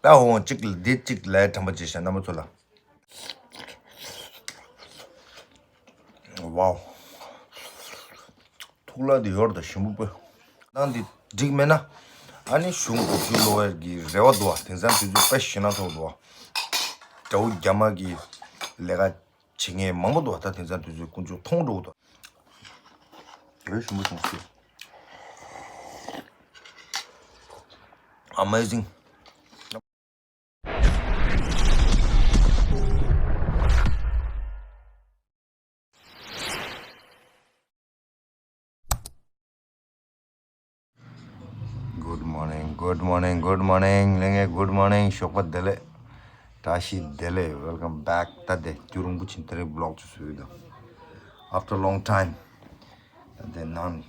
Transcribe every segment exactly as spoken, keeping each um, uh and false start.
ད་འོང་གཅིག་ལ་འདི་གཅིག་ལ་དྲན་པ་བྱེད་ཤག་རྣམ་པ་ཚོ་ལ། ཝའོ། ཐུགས་ལ་འདི་ཡོར་དང་ཞིམ་པོ་པོ། ནང་འདི་འགྲིག་མེད་ན། ཨ་ནི་གཞུང་གི་ཇུས་ལོ་ཡར་གྱི་རེ་བ་འདུག་བ། དེང་སང་དུས་ཚོད་དཔེ་ཞེ་ན་ཐོག་འདུག་བ། དགྲ་བོ་རྒྱ་དམར་གྱི་ལས་ཀ་བྱེད་མཁན་མང་པོ་འདུག་བ། ད་དེང་སང་དུས་ཚོད་དཀོན་མཆོག་མཐོང་འགྲོ་གི་འདུག་རེ་ཞིམ་པོ་བྱུང་སོང་། Amazing. Good morning, good morning, good morning. ལྷན་རྒྱས་good morning. ཞོགས་པ་བདེ་ལེགས། བཀྲ་ཤིས་བདེ་ལེགས། Welcome back. ད་དེ་རྒྱུན་རིང་པོ་ཕྱིན་དེ་རིང་vlog ཅིག་བཟོས་ཡོད། After long time. ད་དེ་ནང་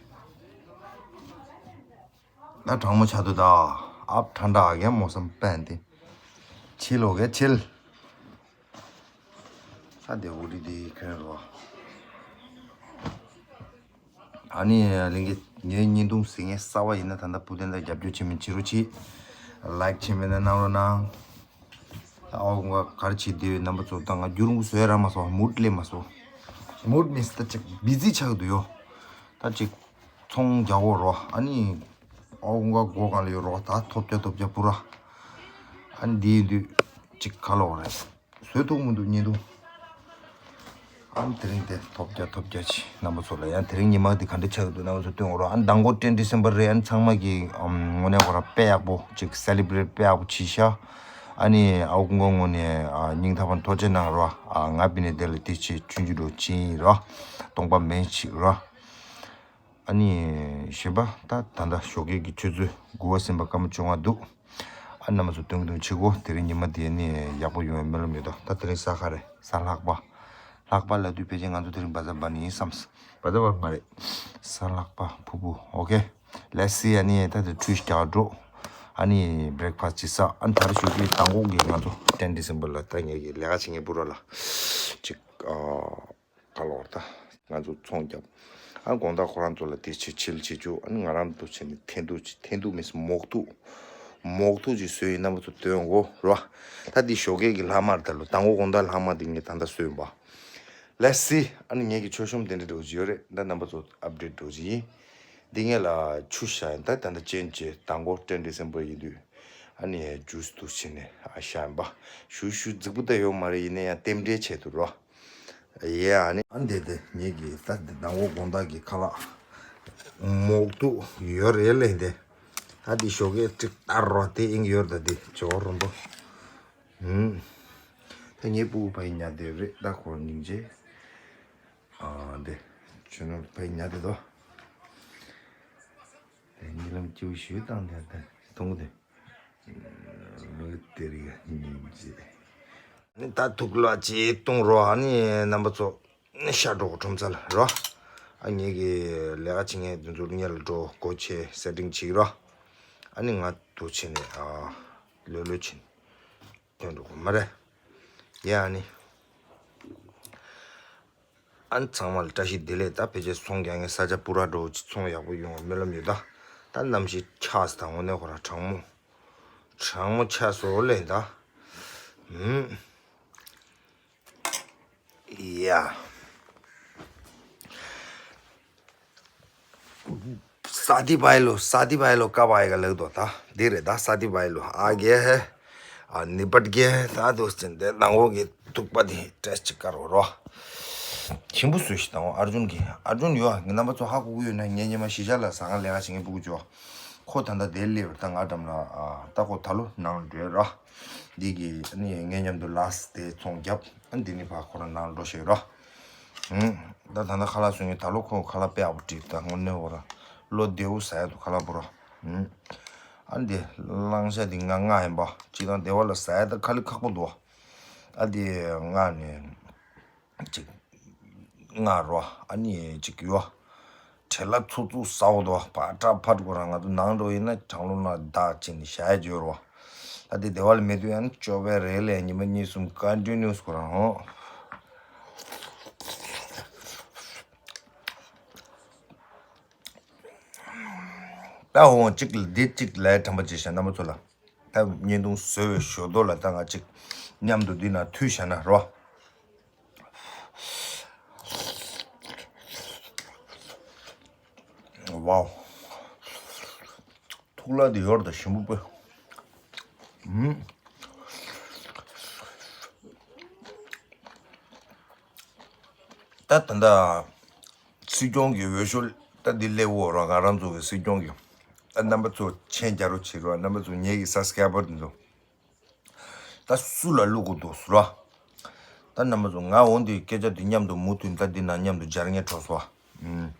ནས། ད་གྲང་མོ་ཆགས་འདུག་ད། ཨབ་ཁྲ་འདྲ་གན་མོ་སམ་པན་ཏི། ཆིལ་ལོ་གན་ཆིལ། ས་དེ་འུ་རི་དེ་གོན་རོ། ཨ་ནི་ལིང་གི་ངའི་བརྙན་ཐུང་གཟིགས་མཁན་གསར་པ་ཡིན་ན་ད་ལྟ་བུ་དེ་འདྲ་རྒྱབ་སྐྱོར་བྱེད་མིན་བྱེད་རོགས་གྱིས། ལའིཀ་བྱེད་མེད་ན་གནང་རོགས་གནང་། ཨའོ་ང་གར་བྱེད་དེ་རྣམ་པ་ཚོ་ད་ང་རྒྱུན་རིང་པོ་བཟོས་ར་མ་སོང་། མུཌ་ལས་མ་སོང་། མུཌ་མིན་ད་ཅིག་བི་ཛི་ཆགས་འདུག་ཡོ། ད་ཅིག་ཚོང་རྒྱག་གོ་རོ། ཨ་ནི་ཨའོ་ང་སྒོ་གང་ལ་ཡོད་རོ། ད་ཐོབ་རྒྱ་ཐོབ་རྒྱ་པུ་ར། ཨ་ནི་འདི་ཡིན་དུས་ཅིག་ག་ལོག་རེད། བཟོས་ཐུབ་མི་འདུག་བརྙན་ཐུང་། ཨ་ནི་དེ་རིང་དེ་ཐོབ་རྒྱ་ཐོབ་རྒྱ་ཆེ་རྣམ་པ་ཚོ་ལ། ཡང་དེ་རིང་ཉི་མ་འདི་ག་འདྲ་ཆགས་འདུག་རྣམ་པ་ཚོ་སྟོན་འོ་རོ། ཨ་ནི་མདང་དགོང་ten December རེད། ཨ་ནི་ཚང་མ་གི་ཨམ་དངོས་གནས་ཁོ་ར་དཔེ་ཡག་པོ་ཅིག་སེ་ལི་བྷི་རེཊ་དཔེ་ཡག་པོ་བྱེད་ཤག་ཨ་ནི་ཨའོ་ཀུན་དགའ་ངོ་ནས་ཨ་སྙིང་ཐག་པ་ཐུགས་རྗེ་གནང་རོ། ཨ་ང་པི་ནས་དེ་ལ་དེ་ཆེ་ཆུང་ཆུང་འགྲོ་ཕྱིན་རོ། སྟོང་པ་མེད་ཅིག་རོ། ཨ་ནི་གཞན་པ་ད་ད་ལྟ་ཞོགས་ཀས་ཀྱི་ཆུ་ཚོད་དགུ་པ་ཟིན་པ་སྐར་མ་བཅོ་ལྔ་འདུག་ཨ་རྣམ་པ་ཚོ་སྟོན་གི་འདུག་ཆེ་གོ། དེ་རིང་ཉི་མ་དེ་ནི་ཡག་པོ་ཡོང་བའི་སྨོན་ལམ་ཡོད་དོ། ད་དེ་རིང་གཟའ་ག་རེ། གཟའ་ལྷག་པ། ལྷག་པ་ལབ་དུས་ཕལ་ཆེར་ང་ཚོ་དེ་རིང་བཛྲ་བྷ་ནི་ཡིན་བསམ། བཛྲ་བྷ་མ་རེད། གཟའ་ལྷག་པ་ཕུར་བུ། ཨོ་ཁེ། Let's see. ཨ་ནི་ད་དེ་ཁྲུས་རྒྱག་འགྲོ། ཨ་ནི་breakfast ཅིག་ཟ། ཨ་ནི་ད་རེས་ཞོགས་ཀས་མདང་དགོང་གི་ང་ཚོ་ten December ལ་ད་ངེད་ཀྱི་ལས་ཀ་བྱེད་མཁན་པུ་ར་ལ་ཅིག་ཨ། ག་ལོར་ད་ང་ཚོ་ཚོང་རྒྱབ། ཨ་དགོང་དག་ཁོ་རང་ཚོ་ལ་དེ་ཆེ་ཆིལ་བྱེད་རྒྱུ། ཨ་ནི་ང་རང་ཚོ་བྱས་ནས་འཐེན་ཐུག་ཅིག་འཐེན་ཐུག་མིན་མོག་ཐུག་མོག་ཐུག་ཅིག་བཟོས་ཡིན། རྣམ་པ་ཚོ་སྟོན་གོ་རོ། ད་འདི་ཞོགས་ཀས་ཀྱི་ལྷག་མ་རེད། ད་ལོ་དང་པོ་དགོང་དག་ལྷག་མ་འདི་ངས་ད་ལྟ་བཟོས་ཡིན་པ། Let's see. ཨ་ནི་ངེད་ཀྱི་མཆོད་གཤོམ་དེ་འདྲ་འགྲོ་གི་ཡོད་རེད། ད་རྣམ་པ་ཚོ་update འགྲོ་གི་ཡིན། འདི་ངས་ལ་ཆུ་བཞག་ཡིན། ད་ད་ལྟ་ཅན་ཅེ་དང་པོ་ten December ཡིན་དུས། ཨ་ནི་ཇུས་འདུག་བྱས་ནས་ཨ་བཞག་ཡིན་པ། ཞུ་ཞུ་རྫིག་པོ་ད་ཡོད་མ་རེད། ཡིན་ན་ཡང་རྟེན་འབྲེལ་ཆེད་དུ་རོ། ཡེ་ཨ་ནི་ཨ་འདི་དེ་ངེད་ཀྱི་ད་འདི་དང་པོ་དགོང་དག་གི་ཁ་ལག་མོག་ཐུག་ཡོད་རེད་ལས་འདི། ད་འདི་ཞོགས་ཀས་ཀྲིག་ཏར་རོ་དེ་ཨིན་ཡོད། ད་འདི་ཇོ་རོན་པོ། ཧུམ། ད་ངའི་སྤུ་གུ་ཕ་ཡི་ཉལ་བསྡད་རེད། ད་ཁོ་སྙིང་རྗེ། ཨ་འདི་ཆུ་ནོར་ཕ་ཡི་ཉལ་བསྡད་དོ། དེ་གཉིད་ལམ་སྐྱིད་པོ་ཞུས་བཏང་དེ་ད་གཏོང་གི་དེ། ལོ་དེ་རིགས་སྙིང་རྗེ། ནི་ད་ཐུག་ལ་ཅེ་གཏོང་རོགས། ཨ་ནི་རྣམ་པ་ཚོ་ཤ་འགྲོ་གོ་ཁྲོམ་ས་ལ་རོ། ཨ་ངེད་ཀྱི་ལས་ཀ་བྱེད་མཁན་དེ་ཚོ་ངེད་ལ་འགྲོ་སྒོ་ཕྱེ་སེ་ཊིང་བྱེད་རོ། ཨ་ནི་ང་དུ་ཕྱིན་ནས་ཨ་ལོས་ལོས་ཕྱིན་ཐོན་འགྲོ་གོ་མ་རེད། ཡ་ཨ་ནི། ཨ་ནི་ཚང་མ་ལ་བཀྲ་ཤིས་བདེ་ལེགས། ད་ཕལ་ཆེར་ཚོང་རྒྱག་མཁན་ས་ཆ་པུ་ར་འགྲོ་ཅིག་ཚོང་ཡག་པོ་ཡོང་བའི་སྨོན་ལམ་ཡོད། ད་ད་གནམ་གཤིས་ཆགས་སུ་དང་དངོས་གནས་ཁོ་རང་གྲང་མོ། གྲང་མོ་ཆགས་སོ་ལས་ད། ཧུམ། ཡ། ས་དི་བའི་ལོ། ས་དི་བའི་ལོ་ཀ་བའི་ག་ལག་དོ། ད་འདི་རེད། ད་ས་དི་བའི་ལོ་ཨ་གེ་ཧེ། ཨ་ནི་པད་གེ་ཧེ། ད་དོ་སྟེ་འདི་ནང་འོག་གི་ཐུག་པ་དེ་ཏྲེས་ཅིག་དཀར་བོ་རོ། ཞིམ་པོ་བཟོས་ཤིག་དང་ཨར་ཇུན་གི། ཨར་ཇུན་ཡོད་ཨ། ངའི་རྣམ་པ་ཚོ་ཧ་གོ་གི་ཡོད་ན། ངའི་ཉི་མ་གཞིས་ཆགས་ལ་ཟ་ཁང་ལས་ཀ་བྱེད་མཁན་སྤུ་གུ་ཅོ། ཁོ་ད་ལྟ་དེ་སླེབས་རེད། ད་ང་འགྲམ་ལ་ཨ་ད་ཁོ་ད་ལོ་ནང་ལ་འགྲོ་ར། འདི་གི་ཨ་ནི་ངའི་མཉམ་དུ་ལ་སི་དེ་ཚོང་རྒྱབ། ཨ་འདི་ནི་ཕ་ཁོ་རང་ནང་ལ་འགྲོ་ཤེས་ར། ཧུམ། ད་ད་ལྟ་ཁ་ལག་བཟོ་མཁན་ད་ལོ་ཁོ་ཁ་ལག་དཔེ་ཡག་པོ་བྲིས། ད་དངོས་གནས་འོ་ར་བློ་བདེ་བོ་ཟ་ཡ་འདུག་ཁ་ལག་པོ་ར། ཧུམ། ཨ་འདི་བླང་བྱ་འདི་ང་ང་ཡིན་པ་ཅིག་དང་སྡེ་བ་ལ་ཟ་ཡ་ད་ཁ་ལི་ཁག་པོ་འདུག་ཨ་འདི་ང་ནི་ཅིག་ང་རོ། ཨ་ནི་ཅིག་ཡོ། བྲེལ་བ་ཚུགས་ཚུགས་ཟ་འོ་དོ། ཕ་ཏྲ་ཕ་ཏྲ་ཁོ་རང་ང་ཚོ་ནང་འགྲོ་ཡིན་ན་གྲང་རླུང་ན་བདག་ཅིག་ནི་བཞག་ཡ་འཇོར་བ། ད་དེ་སྡེ་བ་ལ་མེད་དུས་ཡང་ཅོ་བའི་རེད་ལས་ཉི་མ་གཉིས་གསུམ་ཀོན་ཊི་ནིའུ་སི་ཁོ་རང་ཧོ། ད་འོང་གཅིག་ལ་འདི་གཅིག་ལ་དྲན་པ་བྱེད་ཤག་རྣམ་པ་ཚོ་ལ། ད་བརྙན་ཐུང་བཟོས་པའི་ཞོར་དུ་ལ་ད་ང་ཅིག་མཉམ་དུ་འདི་ན་མཐུད་བཞག་ན་རོ། ཝའོ། ཐུག་ལ་དེ་ཡོར་དང་ཞིམ་པོ་པོ། ཨུམ། ད་ད་ད། སྲིད་སྐྱོང་གི་འོས་ཤོག་ད་འདི་སླེབས་འོ་ར། ང་རང་ཚོ་གི་སྲིད་སྐྱོང་གི། ད་རྣམ་པ་ཚོ་མཆན་རྒྱག་རོགས་བྱེད་རོགས། རྣམ་པ་ཚོ་ངེད་ཀྱི་སབ་སི་ཀ་རའི་བར་དེ་ཚོ། ད་སུ་ལ་བླུག་དགོས་འདུག་ཟེར་རོ། ད་རྣམ་པ་ཚོ་ང་འོ་འདི་སྐད་ཆ་འདི་མཉམ་དུ་མུ་མཐུད་ད་འདི་ན་མཉམ་དུ་སྦྱར་ངེས་འགྲོ་སོ། ཨུམ།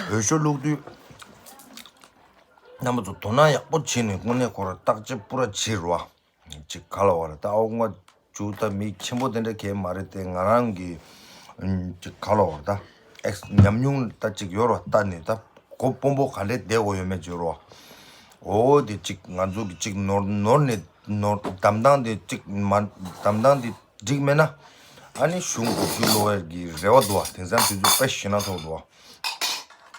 འོས་ཤོག་བླུག་དུས། རྣམ་པ་ཚོ་དོ་སྣང་ཡག་པོ་བྱས་ནས་དངོས་གནས་ཁོ་ར་བརྟག་དཔྱད་པུ་ར་བྱེད་རོ། ཅིག་ག་ལ་བ་ར་ད་ཨོ་ང་ཅུ་ད་མི་ཆེན་པོ་དེ་འདྲ་གས་མ་རེད་དེ། ང་རང་གི་ཨུམ་ཅིག་ག་ལ་བ་ར་ད་ཨེགས་ཉམས་མྱོང་ད་ཅིག་ཡོད་རོ། ད་ནི་ད་གོ་སྤོམ་པོ་ག་འདྲས་བསྡད་དགོས་ཡོད་མེད་ཅིག་ཡོད་རོ། འོ་དེ་ཅིག་ང་ཚོ་གི་ཅིག་ནོར་ནོར་ནས་ནོར་གདམ་སྟངས་དེ་ཅིག་མ་གདམ་སྟངས་དེ་འགྲིག་མེད་ན། ཨ་ནི་གཞུང་སྒོ་ཕྱུགས་ལོག་ཡར་གྱི་རེ་བ་འདུག་བ། དེང་སང་དུས་ཚོད་དཔེ་ཞེ་ན་ཚོགས་འདུག་བ།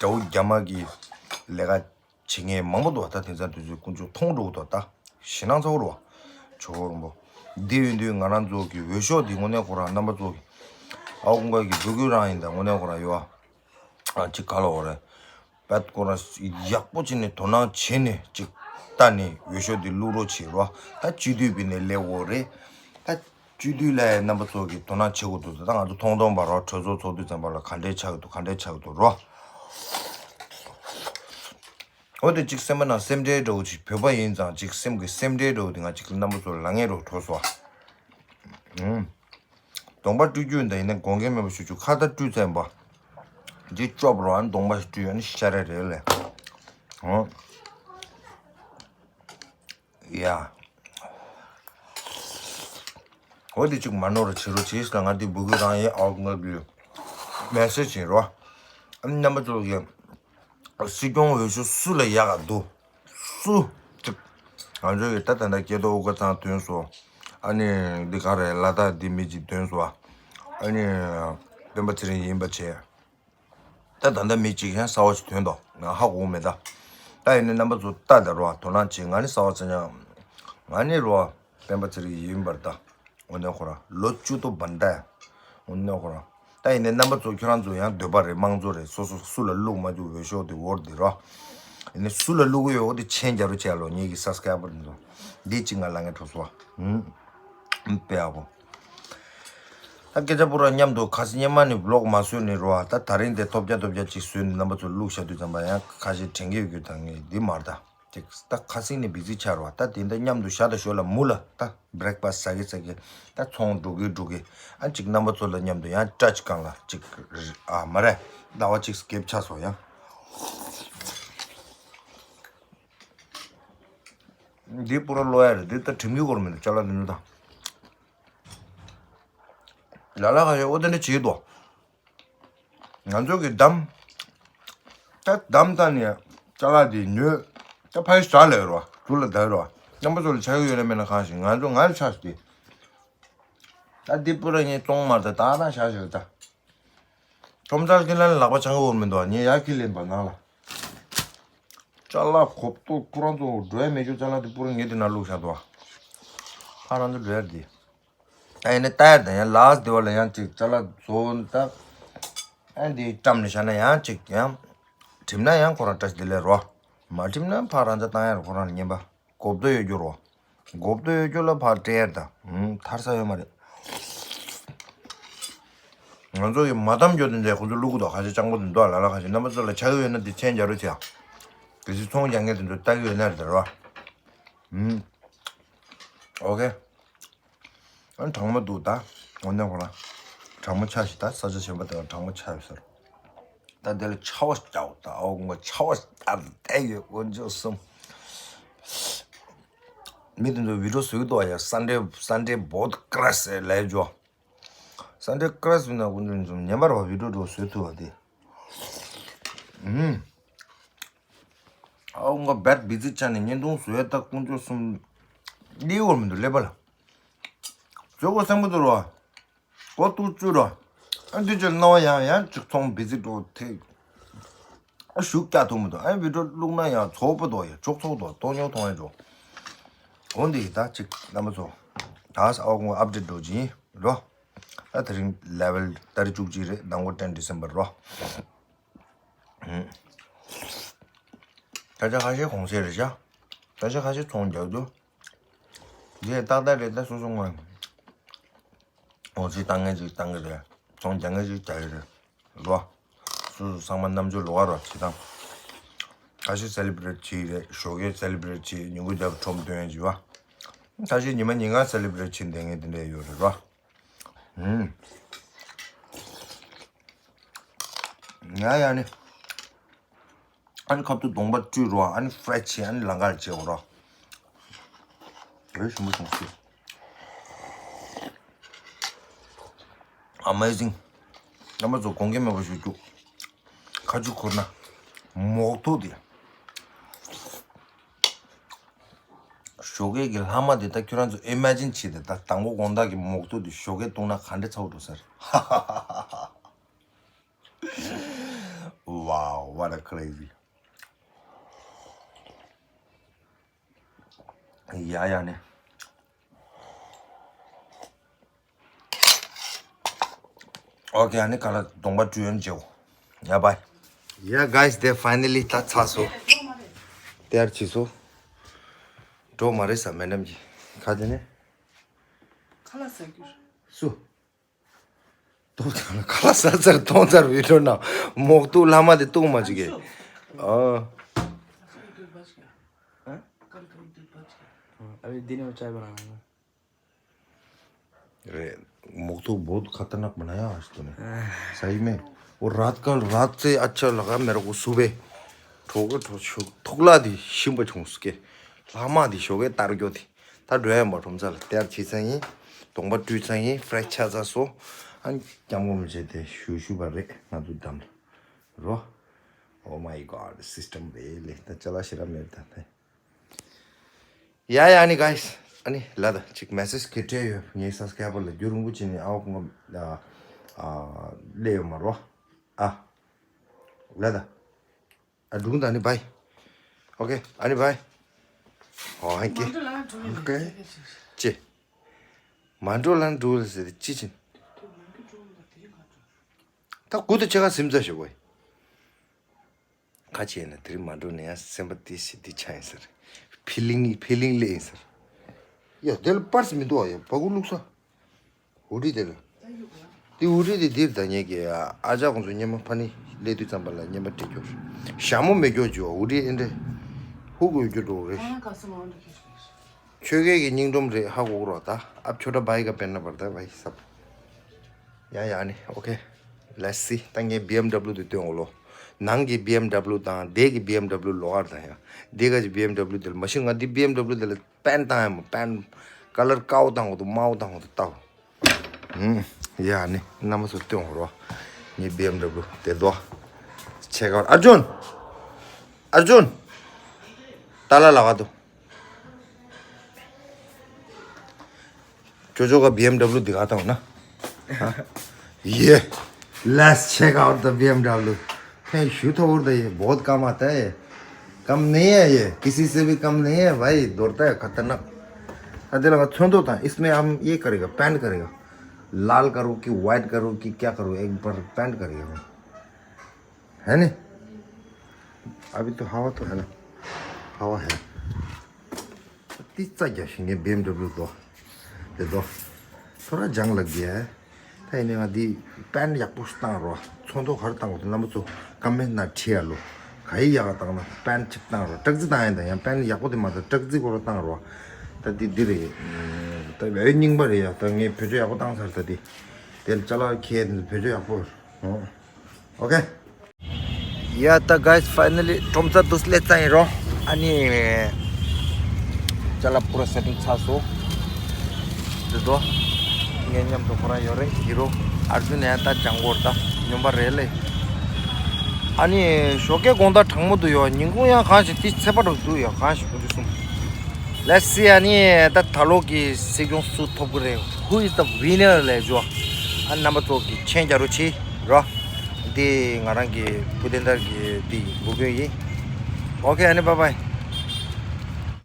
དགྲ་བོ་རྒྱ་དམར་གྱི་ལས་ཀ་བྱེད་མཁན་མང་པོ་འདུག་བ། ད་དེང་སང་དུས་ཚོད་དཀོན་མཆོག་མཐོང་འགྲོ་གི་འདུག་ད་ཞེ་ན་ཚོགས་རུ་བ། ཇོ་བོ་རིན་པོ། འདི་ཡིན་དུས་ང་རང་ཚོ་གི་འོས་ཤོག་འདི་དངོས་གནས་ཁོ་རང་རྣམ་པ་ཚོ་གི་ཨ་ཁུ་ཀ་གི་འབོད་སྐུལ་རང་ཡིན། ད་དངོས་གནས་ཁོ་རང་ཡོད་ཨ། ཅིག་ག་ལ་བ་རེད། བད་ཁོ་རང་ཡག་པོ་བྱས་ནས་དོ་སྣང་བྱས་ནས་ཅིག་ལྟ་ནས་འོས་ཤོག་འདི་བླུག་རོགས་བྱེད་རོགས། ད་སྤྱི་འཐུས་པའི་ནས་སླེབས་འོ་རེད། ད་སྤྱི་འཐུས་ལ་རྣམ་པ་ཚོ་གི་དོ་སྣང་བྱེད་དགོས་འདུག་ད་ང་ཚོ་ཐོང་ཐོང་བ་རོགས་གྲོས་ཚོགས་ཚོགས་དུས་ཙམ་པ་ལ་ག་འདྲས་ཆགས་ཀྱི་འདུག་ག་འདྲས་ཆགས་ཀྱི་འདུག་རོ། འོ་དེ་གཅིག་སེམས་པ་ནང་སེམས་ཁྲལ་འདྲ་བོ་ཅིག་བོད་པ་ཡིན་ཙང་གཅིག་སེམས་ཀྱི་སེམས་ཁྲལ་འདྲ་བོ་དེ་ང་གཅིག་རྣམ་པ་ཚོ་ལ་ངེས་རོགས་གྲོས་སོ། ཨུམ། གདོང་པ་བཀྲུས་རྒྱུ་འདི་ཡིན་ན་དགོངས་འགལ་མེད་པ་ཞུ་རྒྱུ། ཁ་ད་བཀྲུས་ཚར་ཡིན་པ། འདི་སྐྱོབ་རོགས། ཨ་ནི་གདོང་པ་ཞིག་བཀྲུས་ཡོད་ན་ཤ་ར་རེད་ལས། ཨོ། ཡ། འོ་དེ་གཅིག་མ་ནོར་བྱེད་རོགས་བྱེད་ཟེར། ང་འདི་འབོད་སྐུལ་རང་ཡིན། ཨའོ་ང་གི་མེ་སེ་ཇི་བྱིན་རོགས། ཨ་ནི་རྣམ་པ་ཚོ་གི་སྲིད་སྐྱོང་འོས་ཤོག་སུ་ལ་ཡག་ག་འདུག་སུ་གཅིག་ང་ཚོ་གི་ད་ད་ལྟ་སྐྱེ་ཐོག་དབུ་དཀར་ཚང་ཐོན་སོང་། ཨ་ནི་འདི་ག་རེད། ལ་དྭགས་འདི་མི་གཅིག་ཐོན་སོང་། ཨ་ནི་སྤེན་པ་ཚེ་རིང་ཡིན་པ་བྱས། ད་ད་ལྟ་མི་གཅིག་ཡང་གསར་བ་ཞིག་ཐོན་འདུག་ང་ཧ་གོ་མེད་ད། ད་ཡིན་ནའི་རྣམ་པ་ཚོ་ལྟ་ད་རོ། དོ་སྣང་བྱེད། ང་ནི་གསར་བ་ཚ་ཉག་ང་ནི་རོ། སྤེན་པ་ཚེ་རིང་ཡིན་པར་ད། འོ་ནས་ཁོ་རང་ལོ་བཅུ་ཐོག་བར་ད། འོ་ནས་ཁོ་རང་། ད་ཡིན་ནའི་རྣམ་པ་ཚོ་ཁྱོད་རང་ཚོ་ཡང་འདོད་པ་རེད། དམངས་གཙོ་རེད། སོ་སོ་སུ་ལ་བླུག་མ་བཅུག་འོས་ཤོག་དེ་འོར་དེ་རོ། ཡིན་ནའི་སུ་ལ་བླུག་གི་ཡོད་འོ་དེ་མཆན་རྒྱག་རོགས་བྱས་ལོ། ངེད་ཀྱི་སབ་སི་ཀ་རའི་བར་དེ་ཚོ། འདི་གཅིག་ང་ལ་ངས་གྲོགས་སོ། ཨུམ། ཨུམ་པེ་ཨ་བོ། ད་སྐད་ཆ་པུ་ར་མཉམ་དུ་ཁ་སི་སྙེ་མ་ནི་བློག་མ་བཟོས་ནི་རོ། ད་ད་རིང་དེ་ཐོབ་རྒྱ་ཐོབ་རྒྱ་ཅིག་བཟོས་ནི་རྣམ་པ་ཚོ་བླུག་བཞག་དུས་ཙམ་པ་ཡང་ཁ་ཤས་དྲན་གྱི་ཡོད་རྒྱུ་དང་ངས་འདི་མར་ད། ཅིག་ད་ཁ་སི་ནི་བི་ཟི་ཆགས་རོ། ད་དེ་འདྲ་མཉམ་དུ་བཞག་ད་ཞོར་ལ་མུ་ལ་ད་བྷི་རེག་ཕ་སི་ཟ་གི་ཟ་གི་ད་ཚོང་འགྲོ་གི་འགྲོ་གི། ཨ་ཅིག་རྣམ་པ་ཚོ་ལ་མཉམ་དུ་ཡང་སྐྲ་ཅིག་གང་ལ་ཅིག་ཨ་མ་རེད། ཟླ་བ་ཅིག་སྐེབ་ཆགས་སོ་ཡང་། འདི་པུ་ར་ལོ་ཡ་རེད། འདི་ད་གྲིམ་གི་སྐོར་མི་འདུག་ཅ་ལག་འདི་ནི་ད། ལ་ལ་ཁ་ཤས་ཨོ་དེ་འདྲ་བྱེད་དོ། ང་ཚོ་གི་འདམ། ད་འདམ་ད་ནི་ཅ་ལག་འདི་ཉོས། ད་ཕ་གི་ཟ་ལས་རོ། དུ་ལ་བསྡད་རོ། རྣམ་པ་ཚོ་ལ་ཆ་གི་ཡོད་ན་མེད་ན་གང་ཞིག་ང་ཚོ་ང་ལ་ཆ་ཞིག་སྟེ། ད་འདི་པུ་ར་ངས་བཙོང་མར་ད་ད་ད་ཤ་ཞིག་ད། ཁྲོམ་སར་ཁྱེད་རང་ལག་པ་འཆང་གི་འོར་མི་འདུག་ངས་ཡར་ཁྱེར་ལེན་པ་ནང་ལ། ཅ་ལག་གོབ་ཏོ་ཁོ་རང་ཚོ་འགྲོ་ཡ་མེད་རྒྱུ་ཅ་ལག་དེ་པུ་ར་ངས་དེ་ན་བླུགས་བཞག་འདུག་ཕ་རང་ཚོ་འགྲོ་ཡ་དེ། ད་ཡིན་ན་ལྟ་ཡ་དང་ཡང་ལགས་དེ་བ་ལ་ཡང་ཅིག་ཅ་ལག་བཟོ་ད། ཨ་འདི་བཀྲམ་ནས་བཞག་ན་ཡང་ཅིག་ཡང་། གྲིམ་ན་ཡང་ཁོ་རང་བཀྲ་ཤིས་བདེ་ལེགས་རོ། མ་གྲིམ་ན་ཕ་རང་ཚོ་བཏང་ཡ་རོ་ཁོ་རང་ལ་ཉན་པ། གོབ་ཏོ་ཡོད་རྒྱུ་རོ། གོབ་ཏོ་ཡོད་རྒྱུ་ལ་ཕར་སྤྲད་ཡར་དང་། ཧུམ། ཐར་ས་ཡོད་མ་རེད། ང་ཚོ་ཡི་མ་གཏམ་རྒྱུ་དེ་འདྲའི་ཁོ་ཚོ་བླུག་གི་འདུག་ཁ་ཤས་སྤྱང་པོ་དེ་འདུག་ལ་ལ་ཁ་ཤས་རྣམ་པ་ཚོ་ལ་ཆ་གི་ཡོད་ན་དེ་མཆན་རྒྱག་རོགས་བྱེད་ཨ། གལ་སྲིད་ཚོང་རྒྱག་མཁན་དེ་ཚོ་ལྟ་གི་ཡོད་ན་རེད་རོ། ཧུམ། ཨོ་ཁེ། ཨ་གྲང་མོ་འདུག་ད། འོ་ནས་ཁོ་ལ། གྲང་མོ་ཆ་ཞིག་ད་ས་ཆ་གཞན་པ་དེ་ལ་གྲང་མོ་ཆ་ཡོད་ཟེར། ད་དེ་ལ་ཆ་བ་ཞིག་རྒྱག་ད་ཨོ་ངོ་ཆ་བ་ཞིག་རྒྱག་ད་ཡོད་དཀོན་མཆོག་གསུམ། མི་དེ་ཚོ་བི་ཌིའོ་བཟོ་གི་འདུག་ཨ་ཡ། སན་ཌེ་སན་ཌེ་བོད་ཀ་ར་སེ་ལས་ཇོ། སན་ཌེ་ཀ་ར་སེ་ན་དཀོན་མཆོག་གསུམ་ཉན་པར་བ་བི་ཌིའོ་འགྲོ་བཟོས་ཐུབ་པ་དེ། ཨུམ། ཨོ་ང་བད་བི་ཛི་ཆ་ནས་བརྙན་ཐུང་བཟོས་ད་དཀོན་མཆོག་གསུམ། ལི་འོར་མི་འདུག་ཀླད་པ་ལ། བཟོ་དགོས་བསམ་གི་འདུག་རོ། གོ་ཏུ་བཅུ་རོ། ཨ་འདི་ཅིག་རྣ་བ་ཡང་ཡང་ཅིག་ཚོང་བི་ཛི་འགྲོ་ཐེ། ཨ་ཞུགས་རྒྱག་ཐུབ་མི་འདུག་ཨ་བི་ཌིའོ་བླུགས་ན་ཡང་ཚོགས་པ་འདུག་ཡ་ཅོག་ཚོགས་འདུག་སྟོང་ཉོ་མཐོང་ཡ་འགྲོ། འོ་འདི་ད་ཅིག་རྣམ་པ་ཚོ། ད་ཨ་ཁུ་ཨབ་ཌེཊ་འགྲོ་གི་ཡིན་རོ། ད་དེ་རིང་ལེ་ཝལ་ཏ་རིག་བཅུ་གཅིག་རེད། ནང་པ་ཊེན་ཌི་སེམ་པར་རོ། ད་ཆ་ཁ་ཤས་གོང་ཚད་རེད་ཤག་ད་ཆ་ཁ་ཤས་ཚོང་རྒྱག་འདུག་འདི་ཏག་ཏག་རེད། ད་སོ་སོ་ངོས་གོང་ཚད་བཏང་མཁན་ཅིག་བཏང་གི་རེད། ཚོང་རྒྱག་མཁན་ཅིག་རྒྱག་གི་རེད་རོ། སོ་སོ་ཚང་མ་རྣམ་དཔྱོད་ལོགས་ཀ་རོ་བྱེད་སྟངས། ཁ་ཤས་སེ་ལི་བྷི་རེཊ་བྱེད་རེད། ཞོགས་ཀས་སེ་ལི་བྷི་རེཊ་བྱེད། ཉིན་གུང་རྒྱབ་ཁྲོམ་སྟོན་ཡ་བྱེད་བ། ཁ་ཤས་ཉི་མ་ཉིན་གང་སེ་ལི་བྷི་རེཊ་བྱེད་བསྡད་མཁན་དེ་འདྲ་ཡོད་རེད་རོ། ཧུམ། ཡ་ཡ་ནི། ཨ་ནི་ཁ་ཐུག་གདོང་པ་བཀྲུས་རོ། ཨ་ནི་ཕི་རེ་ཤི་བྱས། ཨ་ནི་ལང་ཀར་བྱེད་འོ་རོ། རེ་ཞིམ་པོ་བྱུང་སོང་། Amazing། རྣམ་པ་ཚོ་དགོངས་འགལ་མེད་པ་ཞུ་རྒྱུ། ཁ་མཆུ་ཁུར་ན། མོག་ཐུག་དེ། ཞོགས་ཀས་ཀྱི་ལྷག་མ་དེ་ད་ཁྱོད་རང་ཚོ་ཨི་མེ་ཇིན་བྱེད་དེ། ད་དང་པོ་དགོང་དག་གི་མོག་ཐུག་དེ་ཞོགས་ཀས་བཏུང་ན་ག་འདྲ་ཚ་བོ་འགྲོ་ས་རེད། Wow, what a crazy. ཡ་ཡ་ནི། ཨོ་ཁེ། ཨ་ནི་ཁ་ལག་གདོང་པ་བཀྲུས་ཡོང་བྱེད། ཡ་བའི། Yeah guys, they finally ད་ཚར་སོང་། དེར་བྱས་སོང་། འགྲོ་མ་རེད་ས་མེ་ཌམ་གྱིས། ག་དེ་ནས། ཁ་ལག་ཟ་རྒྱུ་རེད། སུ། ཏོག་ཙམ་ཁ་ལག་ཟ་ཚར་གཏོང་ཚར་བི་ཌིའོ་ནང་མོག་ཐུག་ལྷག་མ་དེ་བཏུང་མ་བཅུག་གས། ཨ། अभी दिन में चाय बनाना है। रे, मोक तो बहुत खतरनाक बनाया आज तूने। सही में। वो रात का, रात से अच्छा लगा मेरे को सुबह। ठोक, ठोक, ठोक, ठोकला दी, शिंप छुंस के। लामा दी, शोगे तार गयो थी। ད་འགྲོ་ཡ་མ་ཁྲོམ་ས་ལ་དེར་ཕྱི་ཚང་ཡིན། གདོང་པ་བཀྲུས་ཚང་ཡིན། ཕི་རེ་ཤི་ཆགས་ཚར་སོང་། ཨ་ནི་སྐྱབས་མགོན་མི་བྱེད་དེ་ཞུ་ཞུ་བ་རེད། ང་ཚོ་འགྲམ་ལ་རོ། Oh my god, system རེད་ལེ། ད་ཅ་ལག་ཞེ་དྲག་མེད་ད་ད། ཡ་ཡ་ཨ་ནི་guys། ཨ་ནི་ལ་ད་ཅིག་མེ་སེ་ཇི་ག་སྤྲད་ཡོད། ངའི་སབ་སི་ཀ་རའི་བར་ལ་རྒྱུན་རིང་པོ་ཅིག་ནས་ཨའོ་ཁོང་ཨ་ཨ་སླེབས་ཡོད་མ་རོ། ཨ་ལ་ད། ཨ་སྒྲུང་དང་ནི་བའི། ཨོ་ཁེ། ཨ་ནི་བའི། ཨོ་ཧན་ཀེ། ཨོ་ཁེ། ཅེ། མ་འགྲོ་ལ་འགྲོ་ལ་ཟེར་ཏེ་ཅི་ཕྱིན། ད་གུ་དུ་ཆེ་ཁ་སིམ་ཚ་ཞོག་བའི། ཁ་ཆེ་ན་དེ་རིང་མ་འགྲོ་ནས་ཡང་སེམས་པ་དེ་ཞི་དེ་ཆ་ཡིན་ཟེར། ཕི་ལིང་ཕི་ལིང་ལེ་ཡིན་ཟེར། ཡ་དེ་ལ་པར་སི་མི་འདུག་ཨ། ཡ་བ་གུ་བླུགས་ས། འུ་ཁྲིད་དེ་ལ། དེ་འུ་ཁྲིད་དེ་འདིར་ད་ཉེ་གི་ཨ་ཅག་ཁོང་ཚོ་སྙེ་མ་ཕ་ནི་སླེབས་དུས་ཙམ་པ་ལ་སྙེ་མ་སྤྲད་རྒྱུ་རེད། ཞྭ་མོ་མེད་རྒྱུ་བྱོས། འུ་ཁྲིད་ཨེ་འདྲེ་ཧུ་གུ་ཡོད་རྒྱུ་འགྲོ་རེད། ཁྱོད་ཀའི་གི་སྙིང་སྒྲོམ་རེད་ཧ་གོ་གོ་རོགས། ད་ཨབ་ཆོ་ཊ་བྷའི་ཀ་པེན་ན་བར་ད་བྷའི་སབ། ཡ་ཡ་ནི་ཨོ་ཁེ། Let's see. ད་ངས་བི་ཨེམ་ཌབ་ལུ་དེ་སྟོན་འོ་ལོ། ནང་གི་བི་ཨེམ་ཌབ་ལུ་དང་དེ་གི་བི་ཨེམ་ཌབ་ལུ་ལོག་ཨར་དང་ཡ། དེ་ག་གི་བི་ཨེམ་ཌབ་ལུ་དེ་ལ་མ་གཞི་ང་འདི་བི་ཨེམ་ཌབ་ལུ་དེ་ལ་པེན་བཏང་ཡ་མོ། པེན་ཀ་ལར་ཀའོ་བཏང་འོ་དུ་མའོ་བཏང་འོ་དུ་ལྟའོ། ཧུམ། ཡ་ནི་རྣམ་པ་ཚོ་སྟོན་འོ་རོ། ངའི་བི་ཨེམ་ཌབ་ལུ་དེ་དོ། ཆེ་ག་ཨར་ཇུན། ཨར་ཇུན། ཏཱ་ལ་ལ་ག་དུ། ཅོ་ཅོ་ག་བི་ཨེམ་ཌབ་ལུ་འདི་ག་བཏང་ན། ཡེ། Let's check out the B M W. है, शूट हो रहा है, बहुत काम आता है। कम नहीं है ये, किसी से भी कम नहीं है भाई, दौड़ता है खतरनाक। अरे लगा छोड़ दो था, इसमें हम ये करेगा, पेंट करेगा। लाल करो कि व्हाइट करो कि क्या करो, एक बार पेंट करेगा। है नहीं? अभी तो हवा तो है ना, हवा है। तीस क्या शेंगे B M W तो, ये तो थोड़ा जंग लग गया है। ད་ཡིན་ནའང་འདི་པེན་ཡག་པོ་ཞིག་བཏང་རོགས། ཚོང་ཐོག་ག་རེ་བཏང་དགོས་དེ་རྣམ་པ་ཚོ་ཀོ་མེན་ནང་བྲིས་ཡ་ལོ། ག་ཡི་ཡག་ག་བཏང་ན་པེན་ཅིག་བཏང་རོགས། ཀྲག་རྩི་བཏང་ཡིན་ད་ཡང་པེན་ཡག་པོ་དེ་མ་བཏང་ཀྲག་རྩི་སྐོར་བཏང་རོགས། ད་འདི་འདི་རེད། ད་བའི་རྙིང་པ་རེད་ཡ། ད་ངས་བེད་སྤྱོད་ཡག་པོ་བཏང་ཚར། ད་འདི་དེ་ལ་ཅ་ལག་ཁྱེར་འདི་བེད་སྤྱོད་ཡག་པོ། ཨོ་ཁེ། ཡ་ད་guys, finally ཁྲོམ་ས་དུ་སླེབས་ཚར་ཡིན་རོ། ཨ་ནི་ཅ་ལག་པུ་ར་སེ་ཊིང་ཚར་སོང་། འདི་དོ། ངའི་མཉམ་དུ་ཁོ་རང་ཡོད་རེད། ཧི་རོ། ཨར་ཇུན་ཡང་ད་ལྗང་གོར་ད་སྨྱོན་པ་རེད་ལེ། ཨ་ནི་ཞོགས་ཀའི་དགོང་དག་གྲང་མོ་འདུག་ཡོ། ཉིན་གུང་ཡང་གང་ཞིག་དེ་ཚད་པ་འགྲོ་འདུག་ཡོ། གང་ཞིག་དགུ་བཅུ་གསུམ། Let's see. ཨ་ནི་ད་ད་ལོ་གི་སྲིད་སྐྱོང་སུ་ཐོབ་ཀྱི་རེད། Who is the winner ལས་ཇོ། ཨ་རྣམ་པ་ཚོ་གི་མཆན་རྒྱག་རོགས་བྱེད་རོ། འདི་ང་རང་གི་བུ་དེ་འདར་གྱི་འདི་འབུ་གུ་ཡིན། ཨོ་ཁེ། ཨ་ནི་བཱའི་བཱའི།